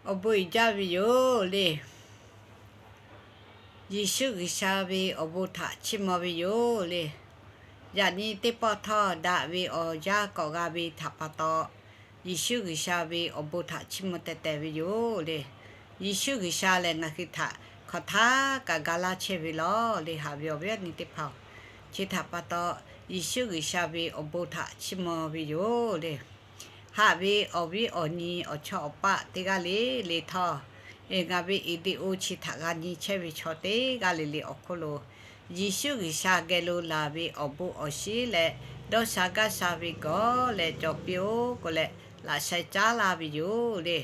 Awˬ bon uiˍ jaˇ ve yoˬ le. Yeˍsuˆ G'uiˬsha ve awˬ bon htaꞈ chiˇ mvuh ve yoˬ le. Yaꞈ nyi teˇ pawˆ htawˇ daꞈ ve awˬ yanˇ k'awꞈ g'a ve htaꞈ pa taw, Yeˍsuˆ G'uiˬsha ve awˬ bon htaꞈ chiˇ mvuh teh teh ve yoˬ le. Yeˍsuˆ G'uiˬsha lehˬ ngaˬ hui htaꞈ hk'aˬ htaˇ kaꞈ ga laˇ chehˇ ve lawˬ le. Haꞈ ve awˬ viˉ awˬ nyi teˇ hpaˍ-oˬ, chi htaꞈ pa taw Yeˍsuˆ G'uiˬsha ve awˬ bon htaꞈ chiˇ mvuh ve yoˬ le. Haꞈ ve awˬ viˉ awˬ nyi awˬ chawˇ awˬ paˆ teˇ g'aˇ le le htawˇ, ngaˬ ve video chi htaꞈ g'a nyi chehˇ ve chaw teˇ g'aˇ le le awˬ hk'oˆ lo Yeˍsuˆ G'uiˬsha geh lo laˬ ve awˬ bon awˬ shinˉ leh dawˇ sha gaˇ sha ve gawˬ leh cawˬ piˇ-oˆ k'oˆ leh laꞈ sheh caˉ laˇ ve yoˬ le.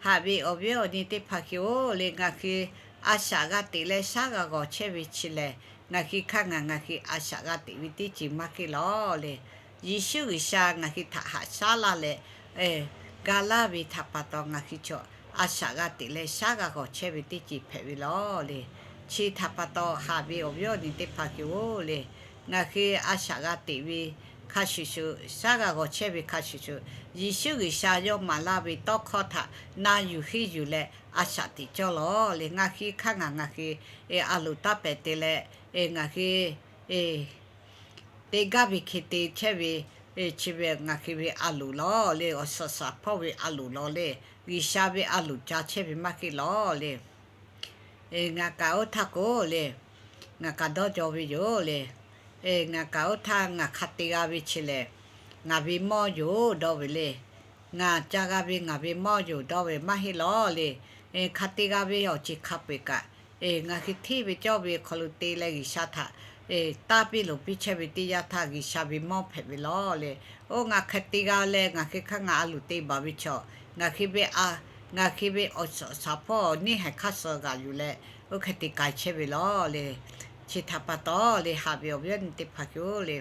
Haꞈ ve awˬ viˉ awˬ nyi teˇ hpaˍ hui-oˬ le, ngaˬ hui a shaꞈ g'a teꞈ leh shaˉ g'a g'awˬ chehˇ ve chi lehˬ, ngaˬ hui hk'aˇ ngaˬ ngaˬ hui a shaꞈ g'a teꞈ ve teˇ ceuˬ maˇ heˆ lawˬ le. Yeˍsuˆ G'uiˬsha ngaˬ hui htaꞈ haꞈ shaˉ laˇ leh ga laˇ ve htaꞈ pa taw, ngaˬ hui chaw a shaꞈ g'a teꞈ leh shaˉ g'a g'awˬ chehˇ ve teˇ ceuˬ hpehꞈ ve lawˬ le. Chi htaꞈ pa taw, haꞈ ve awˬ viˉ awˬ nyi teˇ hpaˍ hui-oˬ le, ngaˬ hui a shaꞈ g'a teꞈ ve hk'a shuˍ shuˍ, shaˉ g'a g'awˬ chehˇ ve hk'a shuˍ shuˍ, Yeˍsuˆ G'uiˬsha yawˇ maˍ laˇ ve tawˇ hkawˇ htaꞈ na yuˬ henˇ yuˬ leh a shaꞈ teꞈ cawˇ lawˬ le. Ngaˬ hui hk'aˇ ngaˬ ngaˬ hui a loˍ taˇ pehˍ te leh, ngaˬ hui te gaˇ ve hk'e te chehˇ ve, chi ve ngaˬ hui ve a loˍ lawˬ le. Awˬ suhˍ shaˍ hpawˇ ve a loˍ lawˬ le. G'uiˬsha ve a loˍ ca chehˇ ve maˇ heˆ lawˬ le. Ngaˬ kaꞈ oˇ htaˇ k'o le, ngaˬ kaꞈ dawˇ jaw ve yoˬ le. Ngaˬ kaꞈ oˇ htaˇ ngaˬ hk'a te g'a ve chi lehˬ, ngaˬ ve mawˇ yoˬ dawˇ ve le. Ngaˬ ca g'a ve ngaˬ ve mawˇ yoˬ dawˇ ve maˇ heˆ lawˬ le. Hk'a te g'a ve awˬ ceuˬ hk'a peu-eˬ kaꞈ, ngaˬ hui hteˇ ve cawˇ ve hk'aw lo te leh G'uiˬsha htaꞈ tanˇ piˇ loˍ piˇ chehˇ ve teˇ yanˇ htaˇ G'uiˬsha ve mawˇ hpehꞈ ve lawˬ le. Oˇ ngaˬ hk'a te g'a leh ngaˬ hui hk'aˇ ngaˬ a loˍ te baˬ ve chaw, ngaˬ hui ve ngaˬ hui ve awˬ suhˍ shaˍ hpawˇ neˇ haiˬ hk'aˇ suh g'aꞈ yuˬ leh, oˇ hk'e te k'ai chehˇ ve lawˬ le. Chi htaꞈ pa taw le, haꞈ ve awˬ viˉ awˬ nyi teˇ hpaˍ hui-oˬ le,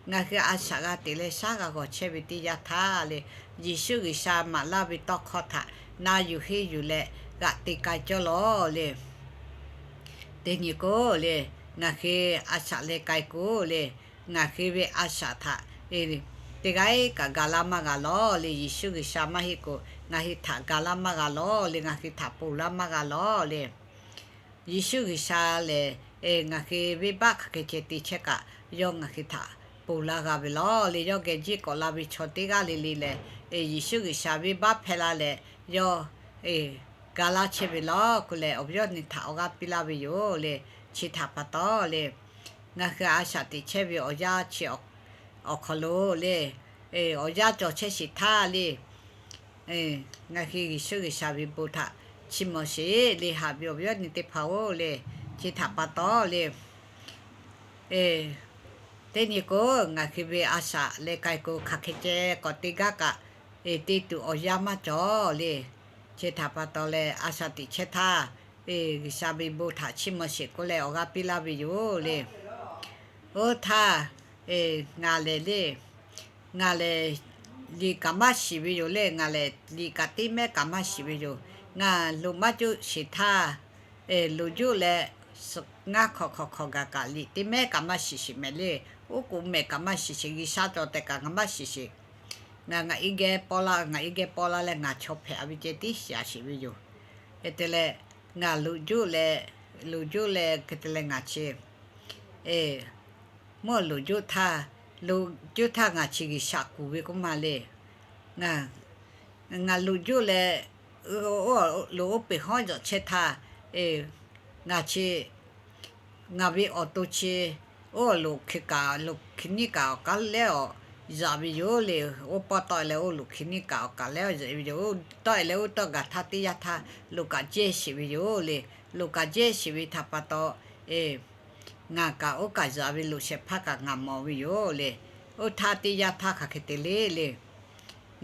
ngaˬ hui a shaꞈ g'a teꞈ leh shaˉ g'a g'awˬ chehˇ ve teˇ yanˇ htaˇ le, Yeˍsuˆ G'uiˬsha maˍ laˇ ve tawˇ hkawˇ htaꞈ na yuˬ henˇ yuˬ leh g'aꞈ te k'ai cawˇ lawˬ le. Teˇ nyi k'o le, ngaˬ hui a shaꞈ leh k'ai k'o le, ngaˬ hui ve a shaꞈ htaꞈ teˇ g'aˇ kaꞈ ga laˇ maˇ g'a lawˬ le. Yeˍsuˆ G'uiˬsha maˇ heˆ k'o, ngaˬ hui htaꞈ ga laˇ maˇ g'a lawˬ le. Ngaˬ hui htaꞈ ponˬ laˇ maˇ g'a lawˬ le. Yeˍsuˆ G'uiˬsha lehˬ, ngaˬ hui venˇbaˆ hk'aˬ hk'e ceh te chehˇ kaꞈ, yawˇ ngaˬ hui htaꞈ ponˬ laˇ g'a ve lawˬ le. Yawˇ geh jiˆ k'awꞈ la ve chaw teˇ g'aˇ le le lehˬ, Yeˍsuˆ G'uiˬsha venˇbaˆ hpehˇ laˇ leh, yawˇ ga laˇ chehˇ ve lawˬ k'oˆ leh, awˬ viˉ awˬ nyi htaꞈ awˬ g'aˇ piˇ laˇ ve yoˬ le. Chi htaꞈ pa taw le, ngaˬ hui a shaꞈ teꞈ chehˇ ve awˬ yanˇ chi awˬ hk'aw lo le, awˬ yanˇ cawˬ chehˇ sheˍ htaˇ le, ngaˬ hui Yeˍsuˆ G'uiˬsha ve bon htaꞈ chiˇ mvuh sheˍ le. Haꞈ ve awˬ viˉ awˬ nyi teˇ hpaˍ-oˬ le, chi htaꞈ pa taw le, teˇ nyi k'o, ngaˬ hui ve a shaꞈ leh k'ai k'o, hk'aˬ hk'e ceh k'awꞈ te gaˇ kaꞈ, te tuˬ awˬ yanˇ maˇ cawˬ le. Chi htaꞈ pa taw leh, a shaꞈ teꞈ chehˇ htaˇ, G'uiˬsha ve bon htaꞈ chiˇ mvuh sheˍ k'oˆ leh awˬ g'aˇ piˇ laˇ ve yoˬ le. Oˇ htaˇ, ngaˬ lehˬ le, ngaˬ lehˬ liꞈ kaꞈ maˇ shiˍ ve yoˬ le. Ngaˬ lehˬ liꞈ kaꞈ teˇ mehˉ kaꞈ maˇ shiˍ ve yoˬ. Ngaˬ loꞈ maˇ juˆ sheˍ htaˇ, loꞈ juˆ leh ngaˇ hk'awꞈ hk'awꞈ hk'awꞈ gaˬ kaꞈ liꞈ teˇ mehˉ kaꞈ maˇ shiˍ sheˍ mehˍ le. Oˉ k'oˍ mehˍ kaꞈ maˇ shiˍ sheˍ. G'uiˬsha cawˬ tehꞈ kaꞈ ngaˬ maˇ shiˍ sheˍ. Ngaˬ ngaˬ iˉ geh pawˇ laˇ, ngaˬ iˉ geh pawˇ laˇ leh ngaˬ chaw hpehꞈ ve ceh tiˉ shiˍ a sheˍ ve yoˬ. Hk'e te leh, ngaˬ loꞈ juˆ leh, loꞈ juˆ leh hk'e te leh ngaˬ chi mvuhˇ loꞈ juˆ htaˇ, loꞈ juˆ htaˇ ngaˬ chi G'uiˬsha kuˬ ve k'oˆ ma le. Ngaˬ loꞈ juˆ leh, loꞈ oˉ peˬ hawˉ yaꞈ chehˇ htaˇ, ngaˬ chi, ngaˬ ve awˬ to chi, oˇ loꞈ hk'e kaꞈ, loꞈ hk'e niˇ kaꞈ awˬ k'aˉ lehˉ awˬ yaꞈ ve yoˬ le. Oˇ pawˆ tawˆ e leh oˇ loꞈ hk'e niˇ kaꞈ awˬ kaꞈ lehˉ awˬ yaꞈ ve yoˬ. Tawˆ e leh oˇ tawˆ gaˬ htaˇ teˇ yanˇ htaˇ loꞈ kaꞈ jehˇ sheˍ ve yoˬ le. Loꞈ kaꞈ jehˇ sheˍ ve htaꞈ pa taw, ngaˬ kaꞈ oˇ kaꞈ yaꞈ ve loꞈ shehˍ hpaˇ kaꞈ ngaˬ mawˬ ve yoˬ le. Oˇ htaˇ teˇ yanˇ htaˇ hk'aˬ hk'e te le le,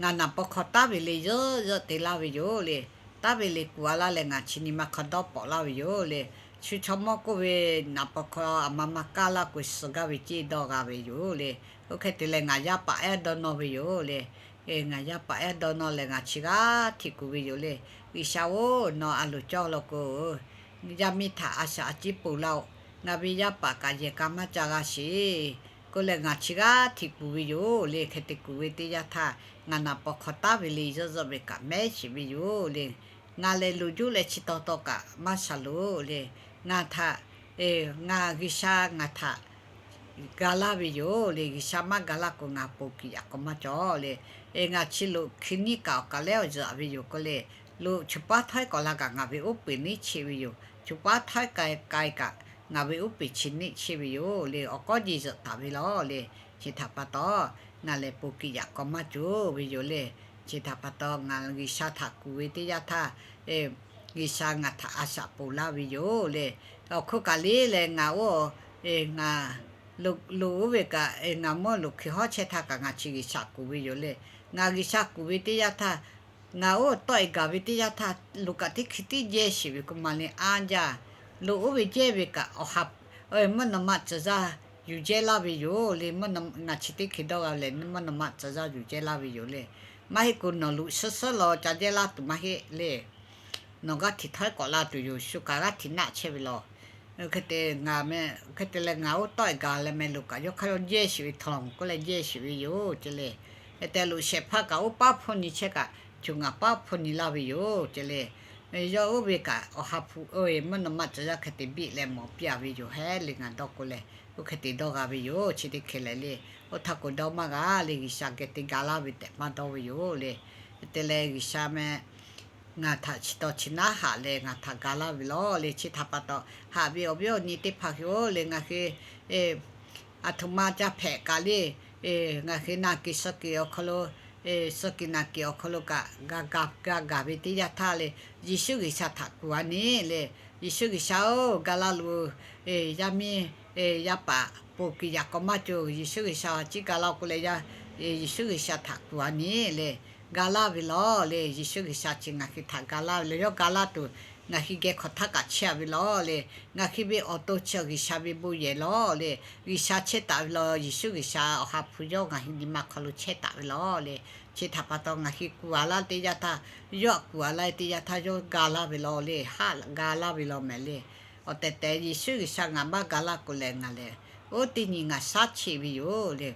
ngaˬ naˍ paw hk'aw taˉ ve le yawˇ yawˇ te laˇ ve yoˬ le. Taˉ ve le kuˬ a laˇ leh ngaˬ chi nyi ma hk'aw dawˇ pawꞈ laˇ ve yoˬ le. Shu chaw mawˇ k'oˆ ve, naˍ paw hk'aw a ma ma kaˇ laˇ k'o suh gaˇ ve ceˇ dawˇ g'a ve yoˬ le. Oˇ hk'e te leh ngaˬ yaˇ paˍ ehˉ dawˇ nawˇ ve yoˬ le. Ngaˬ yaˇ paˍ ehˉ dawˇ nawˇ leh ngaˬ chi g'aˇ hteꞈ kuˬ ve yoˬ le. G'uiˬsha-oˬ, nawˬ a loˍ cawˇ law k'o, yaˇ miˇ htaꞈ a shaꞈ a ciˉ ponˬ laˇ-oˬ. Ngaˬ ve yaˇ paˍ kaꞈ yehˬ k'a maˇ ca g'a sheˍ. K'oˆ leh ngaˬ chi g'aˇ hteꞈ kuˬ ve yoˬ le. Hk'e te kuˬ ve teˇ yanˇ htaˇ, ngaˬ naˍ paw hk'aw taˉ ve le zuhˆ zuhˆ ve kaꞈ mehˉ sheˍ ve yoˬ le. Ngaˬ lehˬ loꞈ juˇ leh chi taw taw kaꞈ maˇ shaˍ loꞈ le. Ngaˬ htaꞈ, ngaˬ G'uiˬsha ngaˬ htaꞈ ga laˇ ve yoˬ le. G'uiˬsha maˇ ga laˇ k'o, ngaˬ ponˬ kiꞈ yaꞈ k'aw maˇ cawˬ le. Ngaˬ chi loꞈ hkui niˉ kaꞈ awˬ kaˍ lehˉ awˬ zuhꞈ ve yoˬ k'oˆ le. Loꞈ choˬ paˉ htawehˉ k'awꞈ la kaꞈ ngaˬ ve uˉ peunˍ neˇ cheˆ ve yoˬ. Choˬ paˉ htawehˉ k'ai k'ai kaꞈ ngaˬ ve uˉ peunˍ chi neˇ cheˆ ve yoˬ le. Awˬ k'awˉ jeˬ zuhꞈ taˍ ve lawˬ le. Chi htaꞈ pa taw, ngaˬ lehˬ ponˬ kiꞈ yaꞈ k'aw maˇ cawˬ ve yoˬ le. Chi htaꞈ pa taw, ngaˬ G'uiˬsha htaꞈ kuˬ ve teˇ yanˇ htaˇ, G'uiˬsha ngaˬ htaꞈ a shaꞈ ponˬ laˇ ve yoˬ le. Awˬ hk'oˆ kaꞈ le leh ngaˬ oˇ, ngaˬ loꞈ oˇ ve kaꞈ, ngaˬ mvuhˇ loꞈ hkui hawˉ chehˇ htaˇ kaꞈ ngaˬ chi G'uiˬsha kuˬ ve yoˬ le. Ngaˬ G'uiˬsha kuˬ ve teˇ yanˇ htaˇ, ngaˬ oˇ tawˆ e gaˬ ve teˇ yanˇ htaˇ, loꞈ kaꞈ teˇ hkui tiˉ jehˇ sheˍ ve k'oˆ ma le, anˇ jaˇ. Loꞈ oˇ ve jehˇ ve kaꞈ awˬ ha, mvuhˇ naw ma tcuh yaˇ yuˬ jehˇ laˇ ve yoˬ le. Ngaˬ chi teˇ hkui dawˇ g'a leh, mvuhˇ naw ma tcuh yaˇ yuˬ jehˇ laˇ ve yoˬ le. Maˇ heˆ k'o nawˬ loꞈ suhˉ suhˉ law ca jehˇ laˇ tuˬ maˇ heˆ le. Nawˬ g'aˇ hteꞈ htawehˉ k'awꞈ la tuˬ yoˬ. Shu kaꞈ g'aˇ hteꞈ naˆ chehˇ ve lawˬ. Hk'e te ngaˬ meh, hk'e te leh ngaˬ oˇ tawˆ e gaˬ leh meh loꞈ kaꞈ yawˇ hk'aˇ yawˇ jehˇ sheˍ ve htawnˍ k'oˆ leh jehˇ sheˍ ve yoˬ ce le. Hk'e te loꞈ shehˍ hpaˇ kaꞈ oˇ paˉ hpfuhˇ nyi chehˇ kaꞈ, choˬ ngaˬ paˉ hpfuhˇ nyi laˇ ve yoˬ ce le. Yawˇ oˇ ve kaꞈ awˬ ha hpu mvuhˇ naw ma tcuh yaˇ hk'e te biˆ leh mawˬ piˇ a ve yoˬ hehˉ le. Ngaˬ dawˇ k'oˆ leh, oˇ hk'e te dawˇ g'a ve yoˬ. Chi teˇ hkui lehˬ le, oˇ htaˇ k'o dawˇ maˇ g'a le. G'uiˬsha geh te ga laˇ ve tehꞈ maˇ dawˇ ve yoˬ le. Hk'e te leh G'uiˬsha meh ngaˬ htaꞈ chi taw chi naˉ haꞈ leh ngaˬ htaꞈ ga laˇ ve lawˬ le. Chi htaꞈ pa taw, haꞈ ve awˬ viˉ awˬ nyi teˇ hpaˍ hui-oˬ le, ngaˬ hui aˬ htoꞈ ma ca hpehꞈ kaꞈ le, ngaˬ hui naˬ kiˍ suh kiˍ awˬ hk'aw lo, suh kiˍ naˬ kiˍ awˬ hk'aw lo kaꞈ ga gaˬ ve teˇ yanˇ htaˇ le, Yeˍsuˆ G'uiˬsha htaꞈ kuˬ a neˇ le. Yeˍsuˆ G'uiˬsha-oˬ, ga laˇ loˬ. Yaˇ miˇ yaˇ paˍ ponˬ kiꞈ yaꞈ k'aw maˇ cawˬ. Yeˍsuˆ G'uiˬsha a ciˉ ga laˇ k'oˆ leh, Yeˍsuˆ G'uiˬsha htaꞈ kuˬ a neˇ le. Ga laˇ ve lawˬ le. Yeˍsuˆ G'uiˬsha chi ngaˬ hui htaꞈ ga laˇ ve leh, yawˇ ga laˇ tuˬ ngaˬ hui geh hk'awꞈ htaˇ kaꞈ chehˇ a ve lawˬ le. Ngaˬ hui ve awˬ to chi G'uiˬsha ve bon yehˬ lawˬ le. G'uiˬsha chehˇ taˍ ve lawˬ. Yeˍsuˆ G'uiˬsha awˬ ha hpu yawˇ ngaˬ hui nyi ma hk'aw lo chehˇ taˍ ve lawˬ le. Chi htaꞈ pa taw, ngaˬ hui kuˬ a laˇ teˇ yanˇ htaˇ, yawˇ htaꞈ kuˬ a laˇ teˇ yanˇ htaˇ yawˇ ga laˇ ve lawˬ le. Haˆ ga laˇ ve lawˬ mehˍ le. Awˬ tehˬ tehˬ Yeˍsuˆ G'uiˬsha ngaˬ maˇ ga laˇ k'o lehˬ, ngaˬ lehˬ oˇ teˇ nyi ngaˬ shaˉ cheˆ ve yoˬ le.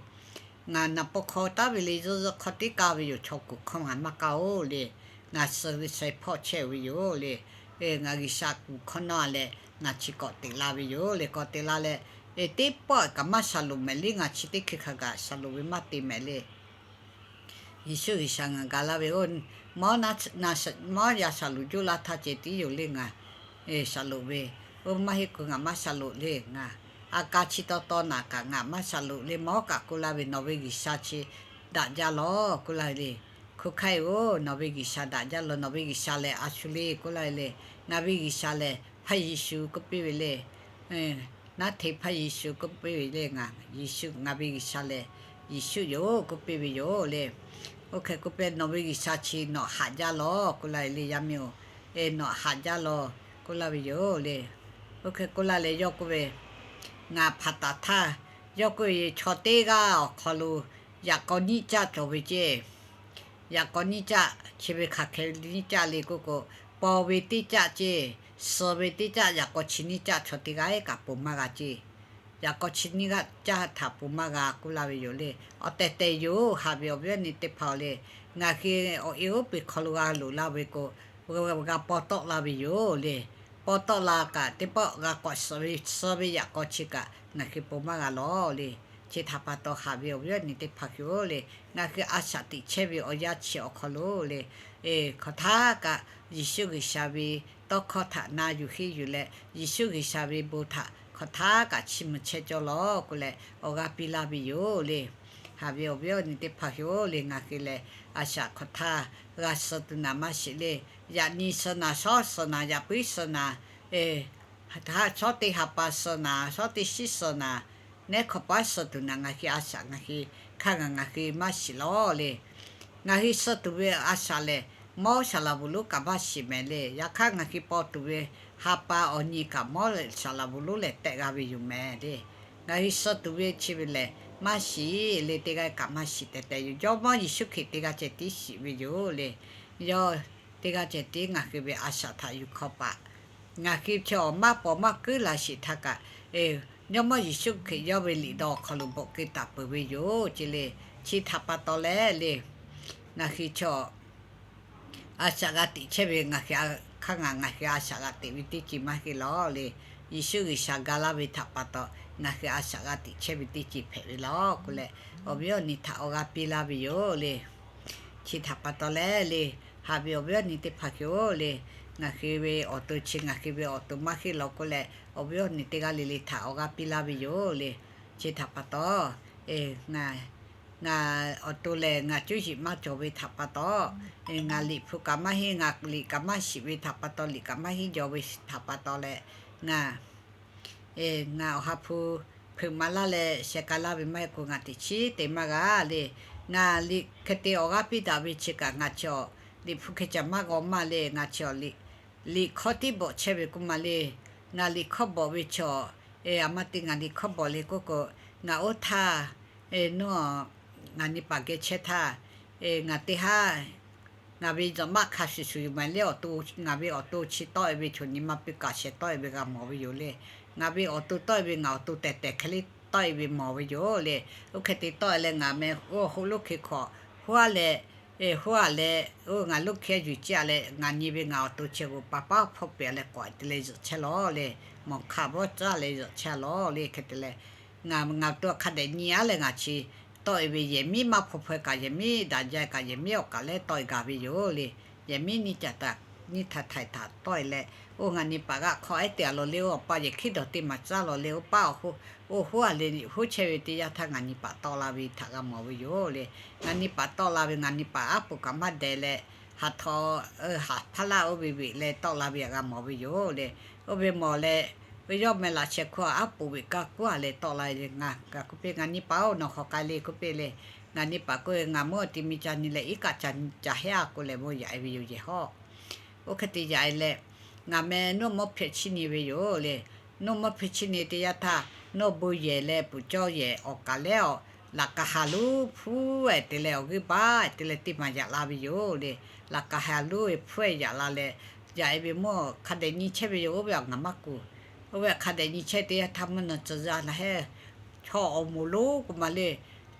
Ngaˬ naˍ paw hk'aw taˉ ve le zuhˆ zuhˆ hk'aw teˇ kaˇ ve yoˬ. Chaw kuˬ hkawˇ ngaˬ maˇ kaˇ-oˬ le. Ngaˬ suh ve suh hpawˇ chehˇ ve yoˬ le. Ngaˬ G'uiˬsha kuˬ hkawˇ nawˇ leh, ngaˬ chi k'awꞈ teꞈ la ve yoˬ le. K'awꞈ teꞈ la leh, teˇ pawˆ kaꞈ maˇ shaˍ loꞈ mehˍ le. Ngaˬ chi teˇ hkui hk'a gaˬ shaˍ loꞈ ve maˇ te mehˍ le. Yeˍsuˆ G'uiˬsha ngaˬ ga laˇ ve, oˇ mawˉ yaˇ shaˍ loꞈ juˇ laˇ htaˇ ceh tiˉ yoˬ le. Ngaˬ shaˍ loꞈ ve, oˇ maˇ heˆ k'o ngaˬ maˇ shaˍ loꞈ le. Ngaˬ a ka chi taw taw naˍ kaꞈ ngaˬ maˇ shaˍ loꞈ le. Mawˉ kaꞈ k'oˆ laˇ ve, Nawˬ ve G'uiˬsha chi daꞈ jaˇ lawˬ k'oˆ laˇ ve le. Hko hk'aˇ-oˬ, nawˬ ve G'uiˬsha daꞈ jaˇ lawˬ. Nawˬ ve G'uiˬsha lehˬ a shu le k'oˆ laˇ ve le. Ngaˬ ve G'uiˬsha lehˬ Hpaˇ Yeˍsuˆ k'oˆ piˇ ve le. Naˉ hteꞈ Hpaˇ Yeˍsuˆ k'oˆ piˇ ve le. Ngaˬ Yeˍsuˆ, ngaˬ ve G'uiˬsha lehˬ Yeˍsuˆ yoˬ k'oˆ piˇ ve yoˬ le. Oˇ hk'e k'oˆ piˇ, Nawˬ ve G'uiˬsha chi nawˬ haꞈ jaˇ lawˬ k'oˆ laˇ ve le. Yaˇ miˇ-oˬ, nawˬ haꞈ jaˇ lawˬ k'oˆ laˇ ve yoˬ le. Oˇ hk'e k'oˆ laˇ leh yawˇ k'oˆ ve, Ngaˬ hpanˍ taˍ htaˇ, yawˇ k'oˆ ve, Chaw teˇ g'aˇ awˬ hk'aw lo yaꞈ k'aw nyiˇ caˆ cawˬ ve ceˇ. Yaꞈ k'aw nyiˇ caˆ chi ve hk'aˬ hk'e nyiˇ caˆ le k'oˆ k'o, paw ve teˇ caˆ ceˇ, suh ve teˇ caˆ, yaꞈ k'aw chi nyiˇ caˆ chaw teˇ g'aˇ kaꞈ ponˬ maˇ g'a ceˇ. Yaꞈ k'aw chi nyiˇ g'aˇ caˇ htaꞈ ponˬ maˇ g'a k'oˆ laˇ ve yoˬ le. Awˬ tehˬ tehˬ yoˬ. Haꞈ ve awˬ viˉ awˬ nyi teˇ hpaˍ-oˬ le, ngaˬ hui awˬ e oˉ peˬ hk'aw lo g'a loꞈ la ve k'o, g'a paw tawˆ la ve yoˬ le. Paw tawˆ la kaꞈ teˇ pawˆ g'a k'awꞈ suh ve, suh ve yaꞈ k'aw chi kaꞈ ngaˬ hui ponˬ maˇ g'a lawˬ le. Chi htaꞈ pa taw haꞈ ve awˬ viˉ awˬ nyi teˇ hpaˍ hui-oˬ le, ngaˬ hui a shaꞈ teꞈ chehˇ ve awˬ yanˇ chi awˬ hk'aw lo le, hk'aˬ htaˇ kaꞈ Yeˍsuˆ G'uiˬsha ve tawˇ hkawˇ htaꞈ na yuˬ henˇ yuˬ leh, Yeˍsuˆ G'uiˬsha ve bon htaꞈ hk'aˬ htaˇ kaꞈ chiˇ mvuh chehˇ cawˇ lawˬ k'oˆ leh awˬ g'aˇ piˇ laˇ ve yoˬ le. Haꞈ ve awˬ viˉ awˬ nyi teˇ hpaˍ hui-oˬ le, ngaˬ hui lehˬ a shaꞈ hk'aˬ htaˇ g'a suh tuˬ naˍ maˇ shiˍ le. Yaꞈ nyi suh naˍ, shawˉ suh naˍ, yaꞈ puiˉ suh naˍ, shawˉ teˇ ha pa suh naˍ, shawˉ teˇ shiˉ suh naˍ, neˉ hk'awꞈ paˉ suh tuˬ naˍ ngaˬ hui a shaꞈ ngaˬ hui hk'a gaˬ ngaˬ hui maˇ shiˍ lawˬ le. Ngaˬ hui suh tuˬ ve a shaꞈ lehˬ, mawˉ saˍ laˍ bvuhꞈ lonˉ kaꞈ maˇ shiˍ mehˍ le. Yaꞈ hk'aˇ ngaˬ hui paw tuˬ ve ha pa awˬ nyi kaꞈ mawˉ saˍ laˍ bvuhꞈ lonˉ lehˬ tehꞈ g'a ve yoˬ mehˍ le. Ngaˬ hui suh tuˬ ve chi ve lehˬ maˇ shiˍ le. Teˇ g'aˇ kaꞈ maˇ shiˍ tehꞈ tehꞈ yoˬ. Jawˇmawˇ Yeˍsuˆ Hkriꞈ teˇ g'aˇ ceh tiˉ shiˍ ve yoˬ le. Yawˇ teˇ g'aˇ ceh tiˉ ngaˬ hui ve a shaꞈ htaꞈ yuˬ hkawˇ paˍ. Ngaˬ hui chi awˬ maˇ paw maˇ kuiˉ la shiˍ htaˇ kaꞈ, e, Jawˇmawˇ Yeˍsuˆ Hkriꞈ yawˇ ve liꞈ dawˬ awˬ hk'aw lo bvuhꞈ keu taˍ peuˬ ve yoˬ ce le. Chi htaꞈ pa taw leh le, ngaˬ hui chaw a shaꞈ g'a teꞈ chehˇ ve, ngaˬ hui hk'aˇ ngaˬ ngaˬ hui a shaꞈ g'a teꞈ ve teˇ ceuˬ maˇ heˆ lawˬ le. Yeˍsuˆ G'uiˬsha ga laˇ ve htaꞈ pa taw, ngaˬ hui a shaꞈ g'a teꞈ chehˇ ve teˇ ceuˬ hpehꞈ ve lawˬ k'oˆ leh, awˬ viˉ awˬ nyi htaꞈ awˬ g'aˇ piˇ laˇ ve yoˬ le. Chi htaꞈ pa taw leh le, haꞈ ve awˬ viˉ awˬ nyi teˇ hpaˍ hui-oˬ le, ngaˬ hui ve awˬ to chi ngaˬ hui ve awˬ to maˇ heˆ lawˬ k'oˆ leh, awˬ viˉ awˬ nyi teˇ g'aˇ le le htaꞈ awˬ g'aˇ piˇ laˇ ve yoˬ le. Chi htaꞈ pa taw, ngaˬ awˬ to lehˬ ngaˬ cuˇ yiˍ maˇ cawˬ ve htaꞈ pa taw, ngaˬ liꞈ hpu kaꞈ maˇ heˆ, ngaˬ liꞈ kaꞈ maˇ shiˍ ve htaꞈ pa taw, liꞈ kaꞈ maˇ heˆ jaw ve htaꞈ pa taw leh, ngaˬ ngaˬ awˬ ha hpu hpeuꞈ maˍ laˇ leh sheh k'ai laˇ ve maˇ heˆ k'o, ngaˬ teꞈ chiˉ te maˇ g'a le. Ngaˬ liꞈ hk'e te awˬ g'aˇ piˇ daꞈ ve chi kaꞈ ngaˬ chi awˬ liꞈ hpu hk'e caˬ maˇ g'aw maˇ le. Ngaˬ chi awˬ liꞈ hk'awˇ tiˉ bawꞈ chehˇ ve k'oˆ maˍ le. Ngaˬ liꞈ hk'awˇ bawꞈ ve chi awˬ, aˬ ma te ngaˬ liꞈ hk'awˇ bawꞈ le k'oˆ k'o, ngaˬ oˇ htaˇ, ngaˬ nyi paˍ geh chehˇ htaˇ, ngaˬ teˇ haˉ ngaˬ ve zuhꞈ maˆ hk'a shuˍ shuˍ yoˬ maˍ le. Awˬ to, ngaˬ ve awˬ to chi tawˆ e ve chaw nyi ma piˇ kaꞈ sheh tawˆ e ve g'a mawˬ ve yoˬ le. Ngaˬ ve awˬ to tawˆ e ve ngaˬ awˬ to tehˬ tehˬ hk'e le tawˆ e ve mawˬ ve yoˬ le. Oˇ hk'e te tawˆ e leh ngaˬ meh oˇ hk'oˆ lo hk'e hk'awꞈ huˉ a leh, huˉ a leh, oˇ ngaˬ lo hk'e yuˬ ciˇ a leh ngaˬ nyi ve ngaˬ awˬ to chi k'o paˍ paˉ hpawˇ pehˍ leh k'awꞈ te leh zuhꞈ chehˇ lawˬ le. Mawˬ hk'aˆ bawˇ caˇ leh zuhꞈ chehˇ lawˬ le. Hk'e te leh, ngaˬ ngaˬ to hk'a dehꞈ nyi a leh ngaˬ chi tawˆ e ve yehˬ miˉ maˇ hpaw hpaw kaꞈ, yehˬ miˉ daꞈ jaˇ kaꞈ, yehˬ miˉ awˬ kaꞈ leh tawˆ e gaˬ ve yoˬ le. Yehˬ miˉ nyi caꞈ taˍ nyi htaꞈ htaiˍ htaꞈ tawˆ e leh, oˇ ngaˬ nyi paˍ g'a hk'aw ehˉ te a lawˬ le. Oˇ awˬ pa yehˬ hkiˉ dawˬ te maˍ caˇ lawˬ le. Oˇ paˉ awˬ hk'oˆ oˇ huˉ a le, huˉ chehˇ ve teˇ yanˇ htaˇ ngaˬ nyi paˍ tawˆ la ve htaꞈ g'a mawˬ ve yoˬ le. Ngaˬ nyi paˍ tawˆ la ve, ngaˬ nyi paˍ aˉ poꞈ kaꞈ maˇ deh leh, haˍ htaw haˍ hpaˇ laˇ oˇ ve ve leh tawˆ la ve htaꞈ g'a mawˬ ve yoˬ le. Oˇ ve mawˬ leh, yawˇ meh laꞈ sheh hkawˇ aˉ poꞈ ve kaˇ kuˉ a leh tawˆ la ve. Ngaˬ kaꞈ k'oˆ piˇ, ngaˬ nyi paˍ-oˬ, nawˬ hk'aw k'ai le k'oˆ piˇ le. Ngaˬ nyi paˍ k'oˆ ve, ngaˬ meuˇ awˬ ti mi ca nyi leh iˉ kaˆ ca nyi ca heˆ a k'oˆ leh meuˇ yaꞈ e ve yoˬ yehˬ hawˉ. Oˇ hk'e te yaꞈ e leh, ngaˬ meh nawˇ mawˇ hpehꞈ chiˇ nyi ve yoˬ le. Nawˇ mawˇ hpehꞈ chiˇ nyi teˇ yanˇ htaˇ, nawˇ bon yehˬ leh puˍ cawˇ yehˬ awˬ kaꞈ leh awˬ laꞈ ka ha lonˉ hpuˉ e te leh awˬ g'euˆ baˆ te leh teˇ maˬ yaꞈ la ve yoˬ le. Laꞈ ka ha lonˉ ve hpuˉ e yaꞈ la leh, yaꞈ e ve meuˇ hk'a dehꞈ nyi chehˇ ve yoˬ. Oˇ ve awˬ ngaˬ maˇ kuˬ. Oˇ ve hk'a dehꞈ nyi chehˇ teˇ yanˇ htaˇ mvuhˇ naw tcuh yaˇ na heˆ. Chaw awˬ moˍ lonˉ k'oˆ maˍ le.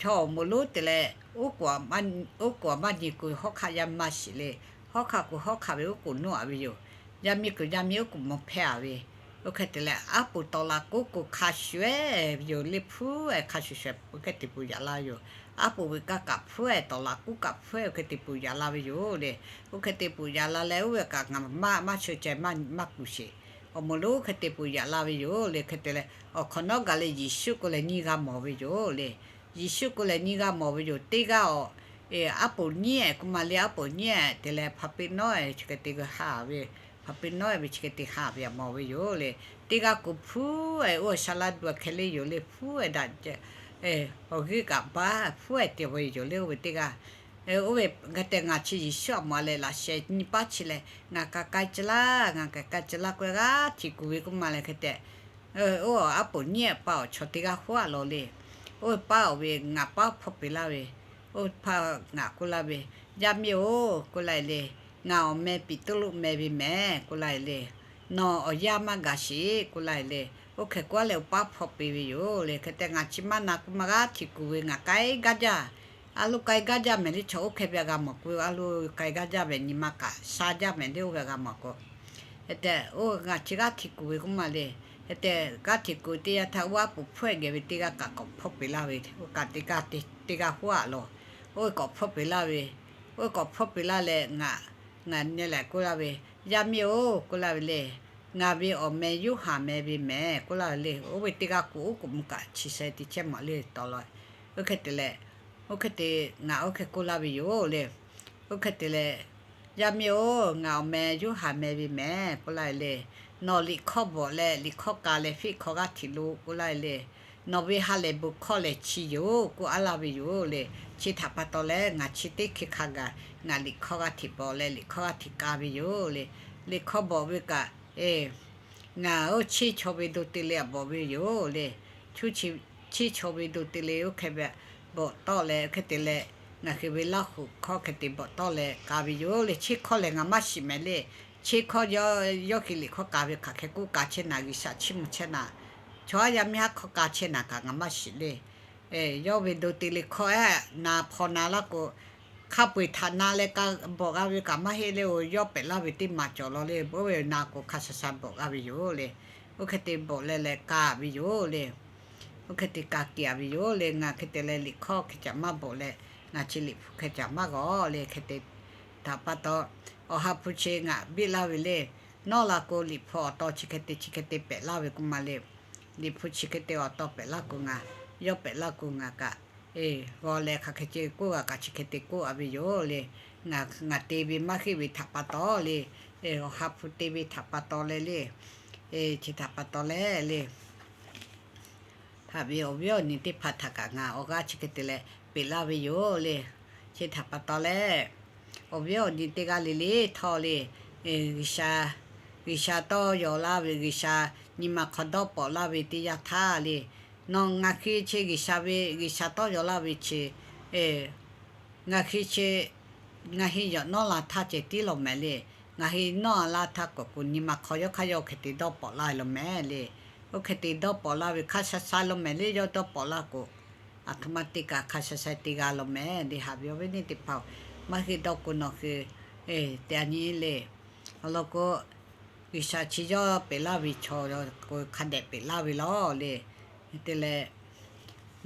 Chaw awˬ moˍ lonˉ te leh, oˉ k'oˍ a maˇ nyi kuˬ hawˉ hk'aˆ yaˇ maˇ shiˍ le. Hawˉ hk'aˆ kuˬ hawˉ hk'aˆ ve oˉ k'oˍ nawˇ a ve yoˬ. Yaˇ miˇ kuˬ yaˇ miˇ oˉ k'oˍ mvuh hpehˇ a ve. Oˇ hk'e te leh, aˉ poꞈ tawˍ laꞈ k'oˉ k'o hk'a shuˍ e ve yoˬ le. Hpuˉ e hk'a shuˍ shuˍ oˇ hk'e te puˬ yaꞈ la yoˬ. Aˉ poꞈ ve kaˇ kaꞈ hpuˉ e, tawˍ laꞈ k'oˉ kaꞈ hpuˉ e, oˇ hk'e te puˬ yaꞈ la ve yoˬ le. Oˇ hk'e te puˬ yaꞈ la leh, oˇ ve kaꞈ ngaˬ maˇ maˇ cheu ceh maˇ kuˬ sheˍ. Awˬ moˍ lonˉ oˇ hk'e te puˬ yaꞈ la ve yoˬ le. Hk'e te leh, awˬ hk'awꞈ nawˉ gaˬ leh Yeˍsuˆ k'oˆ leh nyiˇ g'aˇ mawˬ ve yoˬ le. Yeˍsuˆ k'oˆ leh nyiˇ g'aˇ mawˬ ve yoˬ. Teˇ g'aˇ awˬ, aˉ poꞈ nyiˉ e k'oˆ maˍ le. Aˉ poꞈ nyiˉ e te leh hpa peˆ nawˉ e chi hk'e te g'a ha ve, hpa peˆ nawˉ e ve chi hk'e te ha ve a mawˬ ve yoˬ le. Teˇ g'aˇ k'o hpuˉ e oˇ sha laˇ du a hkeh le yoˬ le. Hpuˉ e daꞈ awˬ g'euˆ kaꞈ baˆ hpuˉ e te ve yoˬ le. Oˇ ve teˇ g'aˇ, oˇ ve hk'e te ngaˬ chi Yeˍsuˆ a mawˬ leh laꞈ sheh nyi paˉ chi leh, ngaˬ kaꞈ k'ai ci laˇ, ngaˬ kaꞈ k'ai ci laˇ k'oˆ g'aˇ htiꞈ kuˬ ve k'oˆ maˍ leh hk'e te, oˇ aˉ poꞈ nyiˉ e paˇ awˬ chaw teˇ g'aˇ huˉ a lawˬ le. Oˇ ve paˇ awˬ ve ngaˬ paˉ hpawˇ peꞈ laˇ ve, oˇ ve paˇ ngaˬ k'oˆ laˇ ve, Yaˇ miˇ-oˬ k'oˆ laˇ e le, ngaˬ awˬ meh Peˍtruˆ meh ve mehˍ k'oˆ laˇ e le, nawˬ awˬ yanˇ maˇ gaˬ sheˍ k'oˆ laˇ e le. Oˇ hk'e k'oˆ a leh oˇ paˉ hpawˇ peꞈ ve yoˬ le. Hk'e te ngaˬ chi maˇ na k'oˆ maˍ g'aˇ htiꞈ kuˬ ve ngaˬ k'ai gaˇ jaˇ. A lo k'ai gaˇ jaˇ mehˍ le. Chaw oˇ hk'e ve a g'a mawˬ k'o, a lo k'ai gaˇ jaˇ mehˍ, nyi ma kaꞈ sha jaˇ mehˍ le. Oˇ ve a g'a mawˬ k'o, hk'e te oˇ ngaˬ chi g'aˇ htiꞈ kuˬ ve k'oˆ maˍ le. Hk'e te g'aˇ htiꞈ kuˬ teˇ yanˇ htaˇ, oˇ aˉ poꞈ hpfuhˇ geh ve teˇ g'aˇ kaꞈ k'awꞈ hpfuhˇ peꞈ laˇ ve, oˇ kaꞈ teˇ g'aˇ teˇ g'aˇ huˉ a lawˬ. Oˇ ve k'awꞈ hpfuhˇ peꞈ laˇ ve, oˇ ve k'awꞈ hpfuhˇ peꞈ laˇ leh ngaˬ, ngaˬ nyi lehˬ k'oˆ laˇ ve, Yaˇ miˇ-oˬ k'oˆ laˇ ve le, ngaˬ ve awˬ meh Yoˇhanˬ meh ve mehˍ k'oˆ laˇ ve le. Oˇ ve teˇ g'aˇ k'o oˉ k'oˍ mvuh kaꞈ chi sheh te chehˇ maˬ le tawˍ la. Oˇ hk'e te leh, oˇ hk'e te ngaˬ oˇ hk'e k'oˆ laˇ ve yoˬ le. Oˇ hk'e te leh, Yaˇ miˇ-oˬ, ngaˬ awˬ meh Yoˇhanˬ meh ve mehˍ k'oˆ laˇ ve le. Nawˬ liꞈ hkawˇ bawˬ leh liꞈ hkawˇ ka leh fiˆ hkawˇ g'aˇ htiꞈ lo k'oˆ laˇ ve le. Nawˬ ve ha lehˬ bon hkawˇ lehˬ chi yoˬ k'oˆ a laˇ ve yoˬ le. Chi htaꞈ pa taw leh ngaˬ chi teˇ hkeh hk'a gaˬ ngaˬ liꞈ hkawˇ g'aˇ htiꞈ bawˬ leh liꞈ hkawˇ g'aˇ htiꞈ ka ve yoˬ le. Liꞈ hkawˇ bawˬ ve kaꞈ, ngaˬ oˇ chiˇ chaw ve do te le a bawˬ ve yoˬ le. Chiˇ chaw ve do te le oˇ hk'e ve bawˬ tawˆ leh, oˇ hk'e te leh ngaˬ hui ve Laˇ huˍ hkawˇ hk'e te bawˬ tawˆ leh ka ve yoˬ le. Chiˇ hkawˇ lehˬ ngaˬ maˇ shiˍ mehˍ le. Chiˇ hkawˇ yawˇ hui liꞈ hkawˇ ka ve hk'aˬ hk'e k'oˆ ka chehˇ naˍ, G'uiˬsha chiˇ mvuh chehˇ naˍ. Chaw haˉ yaˇ miˇ haˉ hkawˇ ka chehˇ naˍ kaꞈ ngaˬ maˇ shiˍ le. Yawˇ ve do te le hkawˇ ehˉ na hpaw na laˇ k'o, hk'a peu-eˬ htaꞈ na leh ka bawˬ g'a ve kaꞈ maˇ heˆ le. Oˬ, yawˇ pehꞈ laˇ ve teˇ maˬ cawˬ law le. Oˇ ve na k'o hk'a sha sha bawˬ g'a ve yoˬ le. Oˇ hk'e te bawˬ leh leh ka ve yoˬ le. Oˇ hk'e te ka kiˍ-a ve yoˬ le. Ngaˬ hk'e te leh liꞈ hkawˇ hk'e caꞈ maˇ bawˬ leh, ngaˬ chi liꞈ hpu hk'e caꞈ maˇ g'awˬ le. Hk'e te htaꞈ pa taw, Awˬ ha hpu chi ngaˬ biˇ laˇ ve le. Nawˇ la k'o, liꞈ hpu awˬ taw chi hk'e te chi hk'e te pehꞈ laˇ ve k'oˆ ma le. Liꞈ hpu chi hk'e te awˬ taw pehꞈ laˇ k'o ngaˬ, yawˇ pehꞈ laˇ k'o ngaˬ kaꞈ, g'aw leh hk'aˬ hk'e ce k'oˆ g'a kaꞈ chi hk'e te k'oˆ-a ve yoˬ le. Ngaˬ te ve maˇ heˆ ve htaꞈ pa taw le. Awˬ ha hpu te ve htaꞈ pa taw leh le. Chi htaꞈ pa taw leh le. Haꞈ ve awˬ viˉ awˬ nyi teˇ hpaˍ htaꞈ kaꞈ ngaˬ awˬ g'aˇ chi hk'e te leh peꞈ laˇ ve yoˬ le. Chi htaꞈ pa taw leh, awˬ viˉ awˬ nyi teˇ g'aˇ le le htawˇ le, G'uiˬsha, G'uiˬsha tawˇ yaw laˇ ve, G'uiˬsha nyi ma hk'aw dawˇ pawꞈ laˇ ve teˇ yanˇ htaˇ le, nawˬ ngaˬ hui chi G'uiˬsha ve, G'uiˬsha tawˇ yaw laˇ ve chi, ngaˬ hui chi, ngaˬ hui yawꞈ nawˉ la htaˇ ceh tiˉ law mehˍ le. Ngaˬ hui nawˉ la htaˇ k'awꞈ k'o nyi ma hk'aw yawˇ hk'aˇ yawˇ hk'e te dawˇ pawꞈ laˇ ve law mehˍ le. Oˇ hk'e te dawˇ pawꞈ laˇ ve hk'a sha sha law mehˍ le. Yawˇ dawˇ pawꞈ laˇ k'o, aˬ htoꞈ ma te kaꞈ hk'a sha sha te g'a law mehˍ le. Haꞈ ve awˬ viˉ awˬ nyi teˇ hpaˍ-oˬ, maˇ heˆ dawˇ k'o nawˬ hui te a nyi le. Awˬ lawn k'o, G'uiˬsha chi yawˇ peꞈ laˇ ve chaw k'o hk'a dehꞈ peꞈ laˇ ve law le. Te leh,